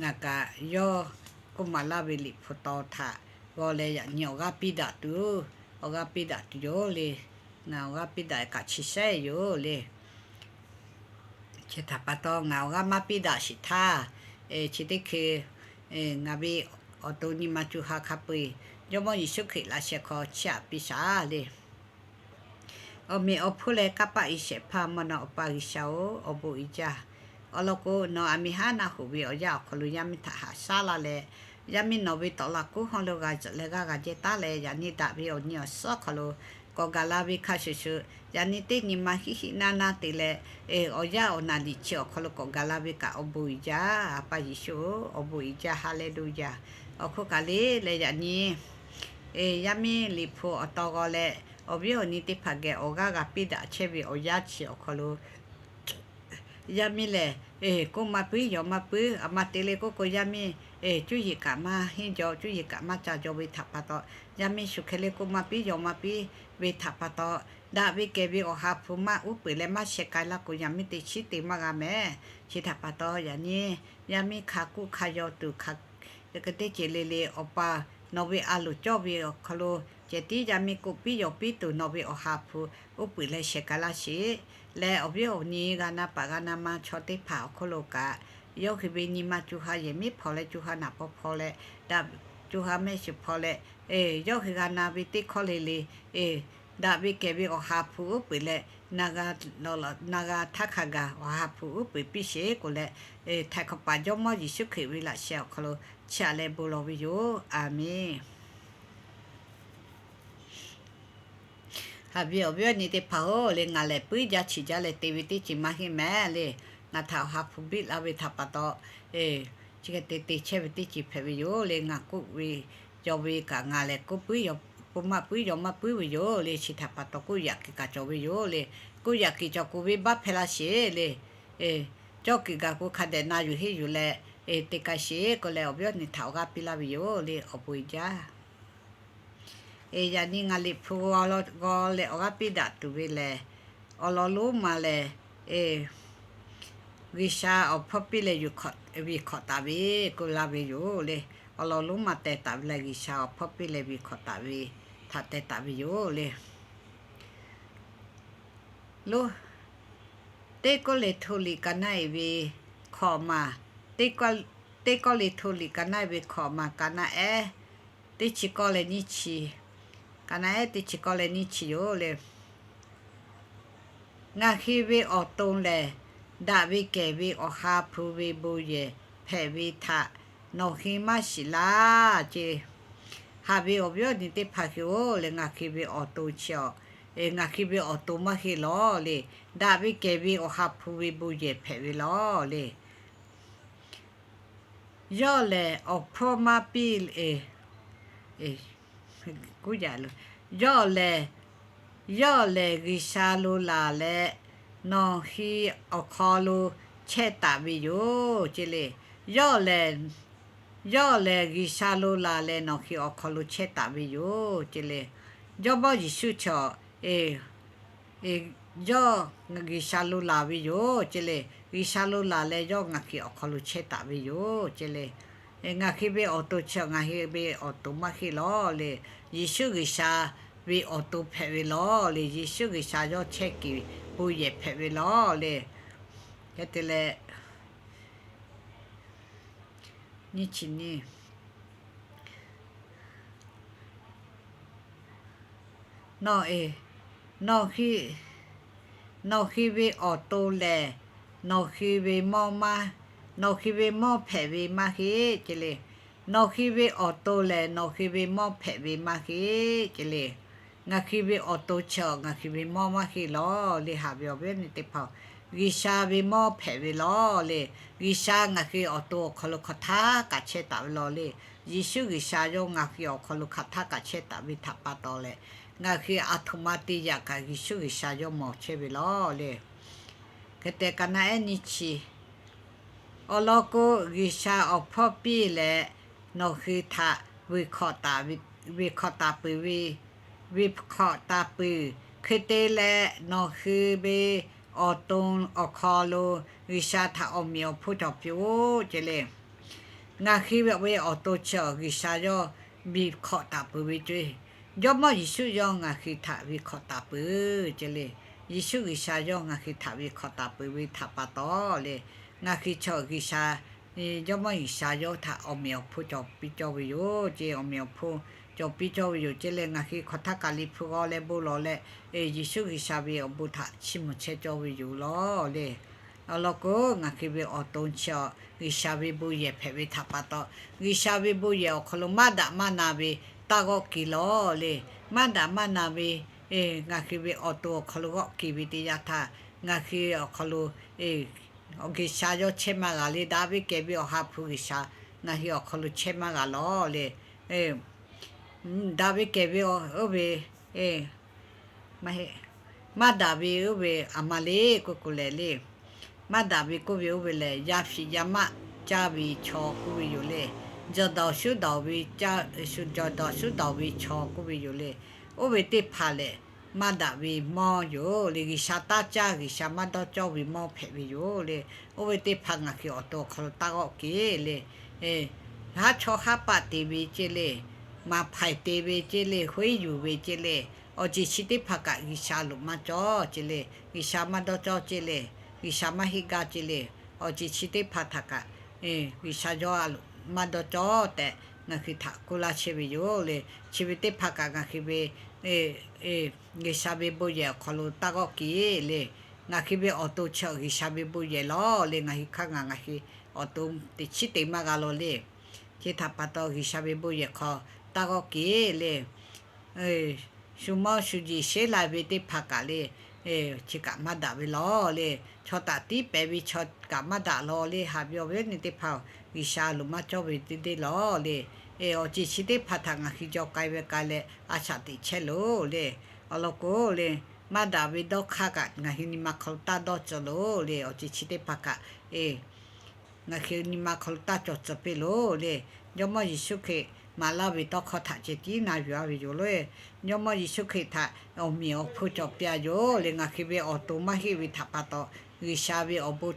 ngaˬ kaꞈ yawˇ k'oˆ maˍ laˇ ve liꞈ hpu taw htaꞈ g'aw leh yaꞈ nyi awˬ g'aˇ piˇ daꞈ tuˬ, awˬ g'aˇ piˇ daꞈ tuˬ yoˬ le. Ngaˬ awˬ g'aˇ piˇ daꞈ kaꞈ chi sheˉ yoˬ le. Chi htaꞈ pa taw ngaˬ awˬ g'aˇ maˇ piˇ daꞈ sheˍ htaˇ, chi teˇ hkui ngaˬ ve awˬ to nyi ma co ha hk'a peu-eˬ Jawˇmawˇ Yeˍsuˆ Hkriꞈ laꞈ sheh hk'aw chiˇ aꞈ piˇ shaˍ le. Awˬ meꞈ awˬ hponˇ leh kanˇ paˆ iˉ shehˍ hpaˇ mvuhˇ naw awˬ pa G'uiˬsha-oˬ, awˬ bon uiˍ jaˇ. Awˬ lawn k'o, nawˬ aˬ miˍ haˉ naˆ hoꞈ ve awˬ yanˇ awˬ hk'aw lo yaˇ miˇ htaꞈ haꞈ shaˉ laˇ leh, yaˇ miˇ nawˬ ve tawˍ laꞈ kuˉ hawˉ lo g'a zuhꞈ leh g'aˇ g'a jehˇ taˉ leh, yaꞈ nyi daꞈ ve awˬ nyi awˬ suhˉ awˬ hk'aw lo k'awꞈ gaˬ la ve hk'a shuˍ shuˍ, yaꞈ nyi teˇ nyi ma hiˆ hiˆ naˇ naˇ te leh, awˬ yanˇ awˬ naˬ liꞈ chi awˬ hk'aw lo k'awꞈ gaˬ la ve kaꞈ awˬ bon uiˍ jaˇ. A pa Yeˍsuˆ-oˬ, awˬ bon uiˍ jaˇ. Haˍleˍluˆyaˍ. Awˬ hk'oˆ kaꞈ le leh yaꞈ nyi yaˇ miˇ liꞈ hpu awˬ taw g'aw leh, awˬ viˉ awˬ nyi teˇ hpaˍ geh awˬ g'aˇ g'a piˇ daꞈ chehˇ ve awˬ yanˇ chi awˬ hk'aw lo, yaˇ miˇ lehˬ, k'oˆ maˇ puiˉ yaw maˇ puiˉ, aˬ ma te le k'oˆ k'o yaˇ miˇ cuˇ yiˍ kaꞈ maˇ henˇ jaw, cuˇ yiˍ kaꞈ maˇ ca jaw ve htaꞈ pa taw, yaˇ miˇ shu hk'e le k'oˆ maˇ piˇ yaw maˇ piˇ ve htaꞈ pa taw, daꞈ ve kehˬ ve awˬ ha hpu maˇ uˉ peunˍ leh maˇ sheh k'ai laˇ k'o, yaˇ miˇ teˇ chiˉ te maˇ g'a mehˍ. Chi htaꞈ pa taw, yaꞈ nyi yaˇ miˇ hk'a k'oˆ hk'a yaw tuˬ hk'a teˇ ceuˬ le le, Awˬ pa nawˬ ve a loˍ cawˇ ve awˬ hk'aw lo ceh tiˉ yaˇ miˇ k'oˆ piˇ yaw piˇ tuˬ nawˬ ve awˬ ha hpu uˉ peunˍ leh sheh k'ai laˇ sheˍ. Leh awˬ viˉ awˬ nyi g'a na paˍ g'a na ma chaw teˇ hpaˍ awˬ hk'oˆ lo kaꞈ, yawˇ hui ve nyi ma co ha yehˬ miˉ hpaw leh, co ha naˍ paw hpaw leh, daꞈ, co ha mehˆ shiˍ hpaw leh, yawˇ hui g'a na ve teˇ hkawˇ le le, daꞈ ve kehˬ ve awˬ ha hpu uˉ peunˍ leh, na g'a htaˇ hk'a gaˬ awˬ ha hpu uˉ peunˍ piˇ sheˍ k'oˆ leh, htaiˍ hk'awꞈ paˍ Jawˇmawˇ Yeˍsuˆ Hkriꞈ ve laꞈ sheh awˬ hk'aw lo chiˇ aꞈ leh bon lawˬ ve yoˬ. A menˬ. Haꞈ ve awˬ viˉ awˬ nyi teˇ hpaˍ-oˬ le, ngaˬ lehˬ puiˉ jaˇ chi jaˇ leh te ve teˇ ceuˬ maˇ heˆ mehˍ le. Ngaˬ htaꞈ awˬ ha hpu biˇ laˇ ve htaꞈ pa taw, chi hk'e te te chehˇ ve teˇ ceuˬ hpehꞈ ve yoˬ le. Ngaˬ k'oˆ ve yaw ve kaꞈ ngaˬ lehˬ k'oˆ puiˉ yaw, k'oˆ maˇ puiˉ yaw maˇ puiˉ ve yoˬ le. Chi htaꞈ pa taw k'oˆ yaꞈ kuiˬ kaꞈ cawˬ ve yoˬ le. K'oˆ yaꞈ kuiˬ cawˬ k'o ve baˆ hpehˇ laˇ sheˍ le. Cawˇ kuiˬ gaˬ k'o hk'a dehꞈ na yuˬ henˇ yuˬ leh te k'ai sheˍ k'oˆ leh, awˬ viˉ awˬ nyi htaꞈ awˬ g'aˇ piˇ laˇ ve yoˬ le. Awˬ bon uiˍ jaˇ. Yaꞈ nyi ngaˬ liꞈ hpu g'aw leh awˬ g'aˇ piˇ daꞈ tuˬ ve lehˬ, awˬ lawn lonˉ ma lehˬ, G'uiˬsha awˬ hpawˇ piˇ leh ve hkawꞈ taˍ ve k'oˆ laˇ ve yoˬ le. Awˬ lawn lonˉ ma teh taˍ ve lehˬ, G'uiˬsha awˬ hpawˇ piˇ leh ve hkawꞈ taˍ ve htaꞈ teh taˍ ve yoˬ le. Lo, Teˇ Kawˇrenˍhtuˆ liꞈ ka naˆ-e ve hkawꞈ ma, Teˇ Kawˇrenˍhtuˆ liꞈ ka naˆ-e ve hkawꞈ ma ka naˆ ehˉ teˇ chi kawˇ leh nyiˇ chi, ka naˆ ehˉ teˇ chi kawˇ leh nyiˇ chi yoˬ le. Ngaˬ hui ve awˬ to lehˬ, daꞈ ve kehˬ ve awˬ ha hpu ve bon yehˬ hpehꞈ ve htaꞈ nawˬ hui maˇ shiˍ laˇ ce. Haꞈ ve awˬ viˉ awˬ nyi teˇ hpaˍ hui-oˬ le, ngaˬ hui ve awˬ to chi awˬ, ngaˬ hui ve awˬ to maˇ heˆ lawˬ le. Daꞈ ve kehˬ ve awˬ ha hpu ve bon yehˬ hpehꞈ ve lawˬ le. Yawˇ lehˬ awˬ hpfuhˇ maˇ piˇ, yawˇ lehˬ, yawˇ lehˬ G'uiˬsha lo laˬ leh, nawˬ hui awˬ hk'aw lo chehˇ taˍ ve yoˬ ce le. Yawˇ lehˬ, yawˇ lehˬ G'uiˬsha lo laˬ leh nawˬ hui awˬ hk'aw lo chehˇ taˍ ve yoˬ ce le. Jawˇmawˇ Yeˍsuˆ chaw, yawˇ G'uiˬsha lo laˬ ve yoˬ ce le. G'uiˬsha lo laˬ leh yawˇ ngaˬ hui awˬ hk'aw lo chehˇ taˍ ve yoˬ ce le. Ngaˬ hui ve awˬ to chi ngaˬ hui ve awˬ to maˇ heˆ lawˬ le. Yeˍsuˆ G'uiˬsha ve awˬ to hpehꞈ ve lawˬ le. Yeˍsuˆ G'uiˬsha yawˇ chehˇ kuiˬ bon yehˬ hpehꞈ ve lawˬ le. Hk'e te leh, nyi chi nyi, nawˬ hui ve awˬ to lehˬ, nawˬ hui ve mawˇ maˇ, nawˬ hui ve mawˇ hpehꞈ ve maˇ heˆ ce le. Nawˬ hui ve awˬ to lehˬ, nawˬ hui ve mawˇ hpehꞈ ve maˇ heˆ ce le. Ngaˬ hui ve awˬ to chi ngaˬ hui ve mawˇ maˇ heˆ lawˬ le. Haꞈ ve awˬ viˉ awˬ nyi teˇ hpaˍ, G'uiˬsha ve mawˇ hpehꞈ ve lawˬ le. G'uiˬsha ngaˬ hui awˬ to awˬ hk'aw lo hk'aˬ htaˇ kaꞈ chehˇ taˍ ve lawˬ le. Yeˍsuˆ G'uiˬsha yawˇ ngaˬ hui awˬ hk'aw lo hk'aˬ htaˇ kaꞈ chehˇ taˍ ve htaꞈ pa taw leh, ngaˬ hui aˬ htoꞈ ma te yaꞈ kaꞈ Yeˍsuˆ G'uiˬsha yawˇ mawˬ chehˇ ve lawˬ le. Hk'e te ka naˆ ehˉ nyi chi, awˬ lawn k'o, G'uiˬsha awˬ hpawˇ piˇ leh nawˬ hui htaꞈ vuiˬ hk'awꞈ taˍ peuˬ ve, vuiˬ hk'awꞈ taˍ peuˬ. Hk'e te leh nawˬ hui ve awˬ to awˬ hk'aw lo G'uiˬsha htaꞈ awˬ meꞈ awˬ hponˇ cawˬ piˇ-oˆ ce le. Ngaˬ hui ve awˬ to chi G'uiˬsha yawˇ vuiˬ hk'awꞈ taˍ peuˬ ve ce. Jawˇmawˇ Yeˍsuˆ yawˇ ngaˬ hui htaꞈ vuiˬ hk'awꞈ taˍ peuˬ ce le. Yeˍsuˆ G'uiˬsha yawˇ ngaˬ hui htaꞈ vuiˬ hk'awꞈ taˍ peuˬ ve htaꞈ pa taw le, ngaˬ hui chaw G'uiˬsha, Jawˇmawˇ G'uiˬsha yawˇ htaꞈ awˬ meꞈ awˬ hponˇ cawˬ piˇ cawˇ ve yoˬ ce. Awˬ meꞈ awˬ hponˇ cawˬ piˇ cawˇ ve yoˬ ce leh, ngaˬ hui hk'aˬ htaˇ kaꞈ liꞈ hpu g'aw leh bon lawˬ leh, Yeˍsuˆ G'uiˬsha ve awˬ bon htaꞈ chiˇ mvuh chehˇ cawˇ ve yoˬ lawˬ le. Awˬ lawn k'o, ngaˬ hui ve awˬ to chi G'uiˬsha ve bon yehˬ hpehꞈ ve htaꞈ pa taw, G'uiˬsha ve bon yehˬ awˬ hk'aw lo maˇ daꞈ maˇ na ve taˇ g'awˆ keˍ lawˬ le. Maˇ daꞈ maˇ na ve ngaˬ hui ve awˬ to awˬ hk'aw lo g'awˆ keˍ ve teˇ yanˇ htaˇ, ngaˬ hui awˬ hk'aw lo G'uiˬsha yawˇ chehˇ maˇ g'a le. Daꞈ ve kehˬ ve Awˬ ha hpu G'uiˬsha ngaˬ hui awˬ hk'aw lo chehˇ maˇ g'a lawˬ le. Daꞈ ve kehˬ ve oˇ ve, maˇ daꞈ ve oˇ ve aˬ ma le k'oˆ k'o lehˬ le. Maˇ daꞈ ve k'oˆ ve oˇ ve lehˬ, yaˇ hpiꞈ yaˇ maˆ caˇ ve chaw k'oˆ ve yoˬ le. Jawˬ dawˬ shuˉ dawˬ ve, jawˬ dawˬ shuˉ dawˬ ve chaw k'oˆ ve yoˬ le. Oˇ ve teˇ hpaˍ lehˬ, maˇ daꞈ ve mawˇ yoˬ le. G'uiˬsha taˇ caˇ, G'uiˬsha maˇ dawˇ cawˇ ve mawˇ hpehꞈ ve yoˬ le. Oˇ ve teˇ hpaˍ ngaˬ hui awˬ to awˬ hk'aw lo taˇ g'awˆ keˍ le. Haˉ chawˇ haˉ paˆ te ve ce le. Maˍ hpaiˍ te ve ce le. Hoˉ yuˬ ve ce le. Awˬ ceuˬ chi teˇ hpaˍ kaꞈ G'uiˬsha loꞈ maˇ cawˇ ce le. G'uiˬsha maˇ dawˇ cawˇ ce le. G'uiˬsha maˇ heˆ gaˇ ce le. Awˬ ceuˬ chi teˇ hpaˍ htaꞈ kaꞈ G'uiˬsha yawˇ a loꞈ maˇ dawˇ cawˇ tehꞈ ngaˬ hui htaꞈ k'oˆ laˇ chehˇ ve yoˬ le. Chi ve teˇ hpaˍ kaꞈ ngaˬ hui ve G'uiˬsha ve bon yehˬ awˬ hk'aw lo taˇ g'awˆ keˍ le. Ngaˬ hui ve awˬ to chi G'uiˬsha ve bon yehˬ lawˬ le. Ngaˬ hui hk'aˇ ngaˬ ngaˬ hui awˬ to teꞈ chiˉ te maˇ g'a lawˬ le. Chi htaꞈ pa taw G'uiˬsha ve bon yehˬ hk'aw taˇ g'awˆ keˍ le. Shu mawˇ shu jeˬ sheˉ lai ve teˇ hpaˍ kaꞈ le, chi kaꞈ maˇ daꞈ ve lawˬ le. Chaw taꞈ tiˉ pehˍ ve chaw kaꞈ maˇ daꞈ lawˬ le. Haꞈ ve awˬ viˉ awˬ nyi teˇ hpaˍ, G'uiˬsha loꞈ maˇ cawˇ ve teˇ deˇ lawˬ le. Awˬ ceuˬ chi teˇ hpaˍ htaꞈ ngaˬ hui jaw k'ai ve k'ai leh a shaꞈ teꞈ chehˇ loˬ le. Awˬ lawn k'o le, maˇ daꞈ ve dawˇ hk'aˇ kaꞈ ngaˬ hui nyi ma hk'aw lo taˇ dawˇ cawˬ loˬ le. Awˬ ceuˬ chi teˇ hpaˍ kaꞈ ngaˬ hui nyi ma hk'aw lo taˇ cawˬ tcuh piˇ loˬ le. Jawˇmawˇ Yeˍsuˆ Hkriꞈ maˍ laˇ ve tawˇ hkawˇ htaꞈ ceh tiˉ na yuˬ-a ve yoˬ le. Jawˇmawˇ Yeˍsuˆ Hkriꞈ htaꞈ awˬ meꞈ awˬ hponˇ cawˬ piˇ-a yoˬ le. Ngaˬ hui ve awˬ to maˇ heˆ ve htaꞈ pa taw, G'uiˬsha ve awˬ bon,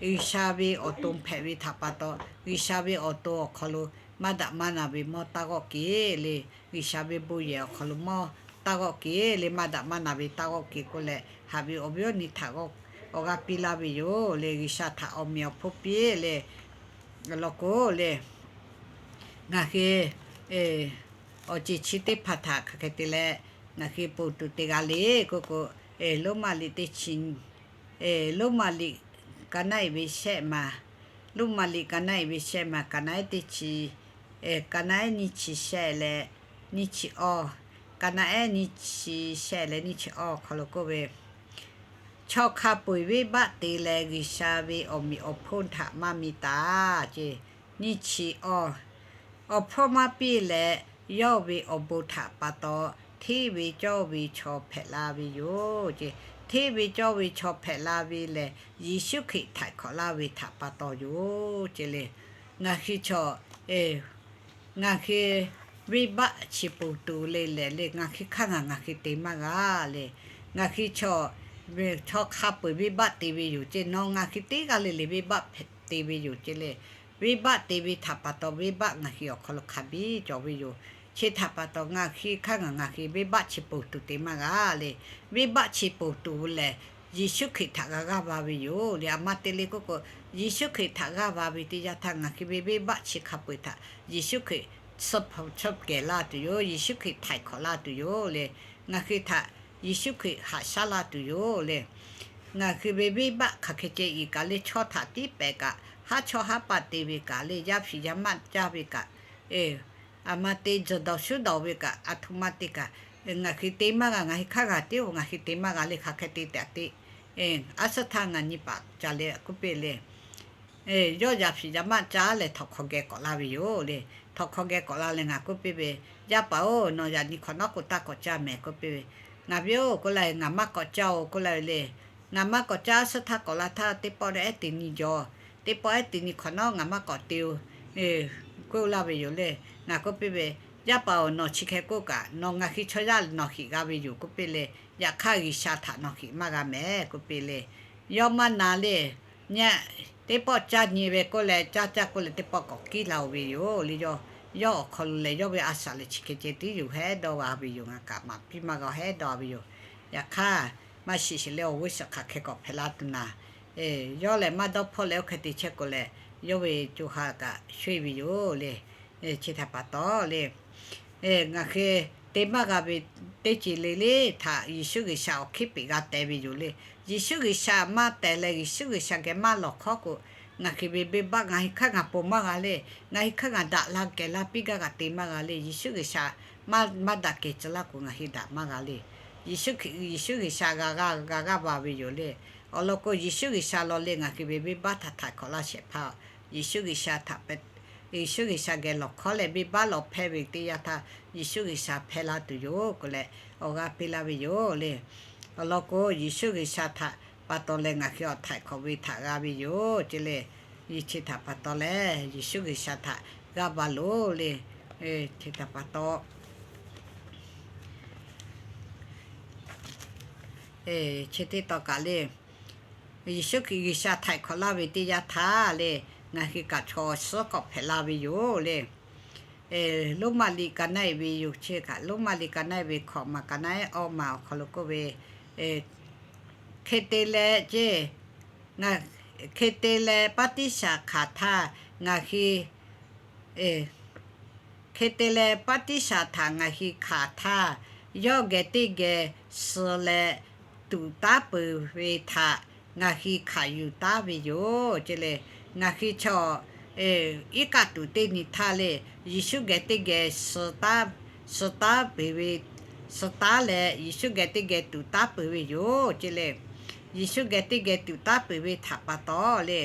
G'uiˬsha ve awˬ to hpehꞈ ve htaꞈ pa taw, G'uiˬsha ve awˬ to awˬ hk'aw lo maˇ daꞈ maˇ na ve mawˇ taˇ g'awˆ keˍ le. G'uiˬsha ve bon yehˬ awˬ hk'aw lo mawˇ taˇ g'awˆ keˍ le. Maˇ daꞈ maˇ na ve taˇ g'awˆ keˍ k'oˆ leh, haꞈ ve awˬ viˉ awˬ nyi htaꞈ awˬ g'aˇ piˇ laˇ ve yoˬ le. G'uiˬsha htaꞈ awˬ meꞈ awˬ hponˇ piˇ le. Awˬ lawn k'o le, ngaˬ hui awˬ ceuˬ chi teˇ hpaˍ htaꞈ hk'aˬ hk'e te leh ngaˬ hui ponˬ tuˬ te g'a le k'oˆ k'o, Roˉmaꞈ liꞈ teˇ chi, Roˉmaꞈ liꞈ ka naˆ-ehˍ ve shehˆ maˬ, Roˉmaꞈ liꞈ ka naˆ-ehˍ ve shehˆ maˬ, ka naˆ-ehˍ teˇ chi, ka naˆ-ehˍ nyiˇ chi shehˆ leh nyiˇ chi awˇ, ka naˆ-ehˍ nyiˇ chi shehˆ leh nyiˇ chi awˇ hk'aw lo k'oˆ ve, Chaw hk'a peu-eˬ venˇbaˆ te leh G'uiˬsha ve awˬ meꞈ awˬ hponˇ htaꞈ maˇ mi taˍ ce. Nyiˇ chi awˇ, awˬ hpawˇ maˇ piˇ leh yawˇ ve awˬ bon htaꞈ pa taw hteˇ ve cawˇ ve chaw hpehꞈ la ve yoˬ ce. hteˇ ve cawˇ ve chaw hpehꞈ la ve lehˬ, Yeˍsuˆ Hkriꞈ htaiˍ hk'awꞈ laˇ ve htaꞈ pa taw yoˬ ce le. Ngaˬ hui chaw, ngaˬ hui venˇbaˆ chi ponˬ tuˬ le lehˬ le, ngaˬ hui hk'aˇ ngaˬ ngaˬ hui te maˇ g'a le. Ngaˬ hui chaw, chaw hk'a peu-eˬ venˇbaˆ te ve yoˬ ce. Nawˬ ngaˬ hui teˇ g'aˇ le le venˇbaˆ te ve yoˬ ce le. Venˇbaˆ te ve htaꞈ pa taw, venˇbaˆ ngaˬ hui awˬ hk'aw lo hk'a biˇ cawˬ ve yoˬ. Chi htaꞈ pa taw, ngaˬ hui hk'aˇ ngaˬ ngaˬ hui venˇbaˆ chi ponˬ tuˬ te maˇ g'a le. Venˇbaˆ chi ponˬ tuˬ lehˬ, Yeˍsuˆ Hkriꞈ htaꞈ g'a g'aˇ va ve yoˬ le. A ma te le k'oˆ k'o, Yeˍsuˆ Hkriꞈ htaꞈ g'aˇ va ve teˇ yanˇ htaˇ, ngaˬ hui ve venˇbaˆ chi hk'a peu-eˬ htaꞈ Yeˍsuˆ Hkriꞈ suh hpaw suh kehˬ la tuˬ yoˬ. Yeˍsuˆ Hkriꞈ htaiˍ hk'awꞈ la tuˬ yoˬ le. Ngaˬ hui htaꞈ Yeˍsuˆ Hkriꞈ haꞈ shaˉ la tuˬ yoˬ le. Ngaˬ hui ve venˇbaˆ hk'aˬ hk'e ceh iˍ kaꞈ le, chaw htaꞈ tiˉ pehˍ kaꞈ, haˉ chawˇ haˉ paˆ te ve kaꞈ le, yaˇ hpiˍ yaˇ maˆ caˇ ve kaꞈ, a ma te tzuhˬ dawˬ shuˉ dawˬ ve kaꞈ, a htoꞈ ma te kaꞈ, ngaˬ hui te maˇ g'a. Ngaˬ hui hk'aˇ g'a tiˉ-oˬ, ngaˬ hui te maˇ g'a le. Hk'aˬ hk'e te tehꞈ te. A suhˉ htaˇ ngaˬ nyi paˍ ca le k'oˆ piˇ le. Yawˇ yaˇ hpiˍ yaˇ maˆ caˇ leh htawnˍ hk'aw geh k'awꞈ la ve yoˬ le. Htawnˍ hk'aw geh k'awꞈ la leh ngaˬ k'oˆ piˇ ve, Yaˇ paˍ-oˬ, nawˬ yaꞈ nyi hk'awꞈ nawˉ k'o taˇ k'awꞈ caˇ mehˍ k'oˆ piˇ ve. Ngaˬ viˉ-oˬ k'oˆ la ve, Ngaˬ maˇ k'awꞈ caˇ-oˬ k'oˆ la ve le. Ngaˬ maˇ k'awꞈ caˇ, a suhˉ htaˇ k'awꞈ la htaˇ teˇ pawˆ ehˉ teꞈ nyi jaw, teˇ pawˆ ehˉ teꞈ nyi hk'awꞈ nawˉ ngaˬ maˇ k'awꞈ te-oˬ k'oˆ laˇ ve yoˬ le. Ngaˬ k'oˆ piˇ ve, Yaˇ paˍ-oˬ, nawˬ chi hk'e k'oˆ kaꞈ nawˬ ngaˬ hui chaw yaˇ nawˬ heˍ g'a ve yoˬ k'oˆ piˇ le. Yaꞈ hk'aˇ G'uiˬsha htaꞈ nawˬ heˍ maˇ g'a mehˍ k'oˆ piˇ le. Yawˇ maˇ na le. Nyi, teˇ pawˆ caˇ nyi ve k'oˆ leh, caˇ caˇ k'oˆ leh teˇ pawˆ k'awꞈ kiˉ la-oˬ ve yoˬ le. Yawˇ, yawˇ awˬ hk'aw lo lehˬ, yawˇ ve a shaꞈ lehˬ chi hk'e ceh tiˉ yoˬ hehˉ dawˇ g'a ve yoˬ. Ngaˬ kaꞈ maˍ piˇ maˇ g'a hehˉ dawˇ ve yoˬ. Yaꞈ hk'aˇ, maˇ shiˍ shiˍ leh awˬ g'uˇ suhˍ hk'aˬ hk'e k'awꞈ hpehꞈ la tuˬ naˍ, yawˇ lehˬ maˇ dawˇ hpawˇ leh oˇ hk'e te chehˇ k'o leh, yawˇ ve co ha kaꞈ sho-eˬ ve yoˬ le. Chi htaꞈ pa taw le, ngaˬ hui te maˇ g'a ve teˇ ceuˬ le le htaꞈ Yeˍsuˆ G'uiˬsha awˬ hkiˉ peꞈ g'a teh ve yoˬ le. Yeˍsuˆ G'uiˬsha maˇ teh leh Yeˍsuˆ G'uiˬsha geh maˇ lawˬ hkawˉ k'o, ngaˬ hui ve venˇbaˆ ngaˬ hui hk'aˇ ngaˬ ponˬ maˇ g'a le. Ngaˬ hui hk'aˇ ngaˬ daꞈ la kehˬ la piˇ gaˇ kaꞈ te maˇ g'a le. Yeˍsuˆ G'uiˬsha maˇ daꞈ kehˬ tcuh laˇ k'o, ngaˬ hui daꞈ maˇ g'a le. Yeˍsuˆ Hkriꞈ, Yeˍsuˆ G'uiˬsha g'a g'aˇ va ve yoˬ le. Awˬ lawn k'o, Yeˍsuˆ G'uiˬsha law le ngaˬ hui ve venˇbaˆ htaꞈ htaiˍ hk'awꞈ laˇ shehˍ hpaˇ-oˬ. Yeˍsuˆ G'uiˬsha htaꞈ, Yeˍsuˆ G'uiˬsha geh lawˬ hkawˉ leh venˇbaˆ lawˬ hpehˇ ve teˇ yanˇ htaˇ, Yeˍsuˆ G'uiˬsha hpehˇ laˇ tuˬ yoˬ k'oˆ leh awˬ g'aˇ piˇ laˇ ve yoˬ le. Awˬ lawn k'o, Yeˍsuˆ G'uiˬsha htaꞈ pa taw leh ngaˬ hui awˬ htaiˍ hk'awꞈ ve htaꞈ g'a ve yoˬ ce le. Chi htaꞈ pa taw leh Yeˍsuˆ G'uiˬsha htaꞈ g'aˇ va loˬ le. Chi htaꞈ pa taw, chi teˇ taw kaꞈ le, Yeˍsuˆ Hkriꞈ G'uiˬsha htaiˍ hk'awꞈ laˇ ve teˇ yanˇ htaˇ le, ngaˬ hui kaꞈ chaw awˬ suhˉ k'awꞈ hpehꞈ la ve yoˬ le. Roˉmaꞈ liꞈ ka naˆ-e ve yoˬ. Chi kaꞈ Roˉmaꞈ liꞈ ka naˆ-e ve hkawꞈ maˬ ka naˆ-e awˇ maˬ awˬ hk'aw lo k'oˆ ve, hk'e te leh ce, hk'e te leh paˉtiˉsaˍ hk'aˬ htaˇ ngaˬ hui, hk'e te leh paˉtiˉsaˍ htaꞈ ngaˬ hui hkanˍ htaˇ, yawˇ geh teˇ geh suh leh tuꞈ taˉ peuˬ ve htaꞈ ngaˬ hui hkanˍ yuˬ taˉ ve yoˬ ce le. Ngaˬ hui chaw iˉ kaˆ tuˬ teˇ nyi htaˇ le, Yeˍsuˆ geh teˇ geh suh taˉ peuˬ ve, suh taˉ leh Yeˍsuˆ geh teˇ geh tuꞈ taˉ peuˬ ve yoˬ ce le. Yeˍsuˆ geh teˇ geh tuꞈ taˉ peuˬ ve htaꞈ pa taw le,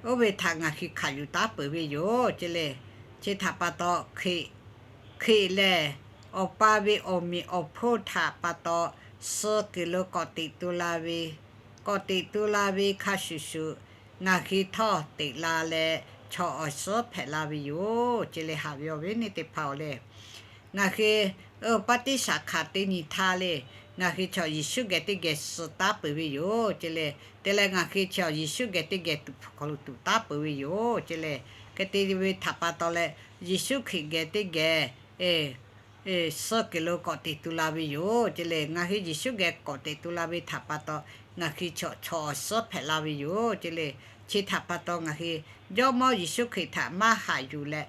oˇ ve htaꞈ ngaˬ hui hkanˍ yuˬ taˉ peuˬ ve yoˬ ce le. Chi htaꞈ pa taw, Hkriꞈ lehˬ Awˬ pa ve awˬ meꞈ awˬ hponˇ htaꞈ pa taw suh kuiˬ lo k'awꞈ teꞈ tu la ve, k'awꞈ teꞈ tu la ve hk'a shuˍ shuˍ, ngaˬ hui htawˇ teꞈ la leh chaw awˬ suhˉ hpehꞈ la ve yoˬ ce le. Haꞈ ve awˬ viˉ awˬ nyi teˇ hpaˍ-oˬ le, ngaˬ hui paˉtiˉsaˍ hkanˍ teˇ nyi htaˇ le, ngaˬ hui chaw Yeˍsuˆ geh teˇ geh suh taˉ peuˬ ve yoˬ ce le. Te leh ngaˬ hui chaw Yeˍsuˆ geh teˇ geh tuꞈ hk'aw lo tuꞈ taˉ peuˬ ve yoˬ ce le. Hk'e te ve htaꞈ pa taw leh, Yeˍsuˆ Hkriꞈ geh teˇ geh suh kuiˬ lo k'awꞈ teꞈ tu la ve yoˬ ce le. Ngaˬ hui Yeˍsuˆ geh k'awꞈ teꞈ tu la ve htaꞈ pa taw, ngaˬ hui chaw chaw awˬ suhˉ hpehꞈ la ve yoˬ ce le. Chi htaꞈ pa taw ngaˬ hui Jawˇmawˇ Yeˍsuˆ Hkriꞈ htaꞈ maˇ haꞈ yuˬ leh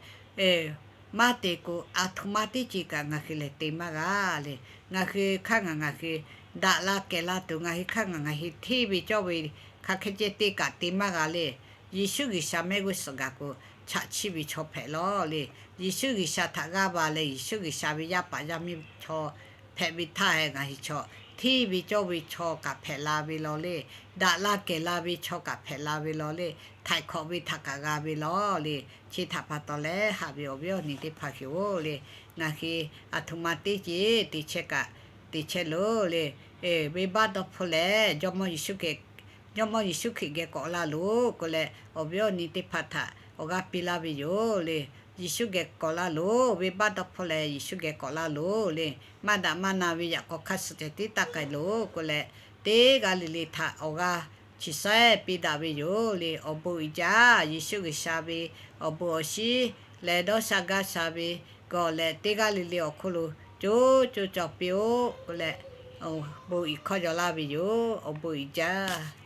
maˇ te k'o, a htoꞈ ma teˇ ceuˬ kaꞈ ngaˬ hui lehˬ te maˇ g'a le. Ngaˬ hui hk'aˇ ngaˬ ngaˬ hui daꞈ la kehˬ la tuˬ, ngaˬ hui hk'aˇ ngaˬ ngaˬ hui hteˇ ve cawˇ ve hk'aˬ hk'e ceh te kaꞈ te maˇ g'a le. Yeˍsuˆ G'uiˬsha mehˆ g'uˇ suhˍ gaˬ k'o, chaꞈ chiˇ ve chaw hpehꞈ lawˬ le. Yeˍsuˆ G'uiˬsha htaꞈ g'aˇ va leh Yeˍsuˆ G'uiˬsha ve yaˇ paˍ yaˇ miˇ chaw hpehꞈ ve htaˇ, ngaˬ hui chaw hteˇ ve cawˇ ve chaw kaꞈ hpehꞈ la ve lawˬ le. Daꞈ la kehˬ la ve chaw kaꞈ hpehꞈ la ve lawˬ le. Htaiˍ hkawꞈ ve htaꞈ kaꞈ g'a ve lawˬ le. Chi htaꞈ pa taw leh, haꞈ ve awˬ viˉ awˬ nyi teˇ hpaˍ hui-oˬ le, ngaˬ hui a htoꞈ ma teˇ ceuˬ te chehˇ kaꞈ te chehˇ loˬ le. Venˇbaˆ dawˇ hpfuhˇ leh Jawˇmawˇ Yeˍsuˆ Hkriꞈ geh k'awꞈ laˇ loˬ k'oˆ leh, awˬ viˉ awˬ nyi teˇ hpaˍ htaꞈ awˬ g'aˇ piˇ laˇ ve yoˬ le. Yeˍsuˆ geh k'awꞈ laˇ loˬ. Venˇbaˆ dawˇ hpfuhˇ leh Yeˍsuˆ geh k'awꞈ laˇ loˬ le. Maˇ daꞈ maˇ na ve yaꞈ k'aw hk'a suhˍ ceh tiˉ taˇ k'ai loˬ k'oˆ leh, teˇ g'aˇ le le htaꞈ awˬ g'aˇ chi saiˉ piˇ daꞈ ve yoˬ le. Awˬ bon uiˍ jaˇ. Yeˍsuˆ G'uiˬsha ve awˬ bon awˬ shinˉ leh dawˇ sha gaˇ sha ve gawˬ leh, teˇ g'aˇ le le awˬ hk'oˆ lo co co cawˬ piˇ-oˆ k'oˆ leh, awˬ bon uiˍ hkawˇ yaw laˇ ve yoˬ. Awˬ bon uiˍ jaˇ.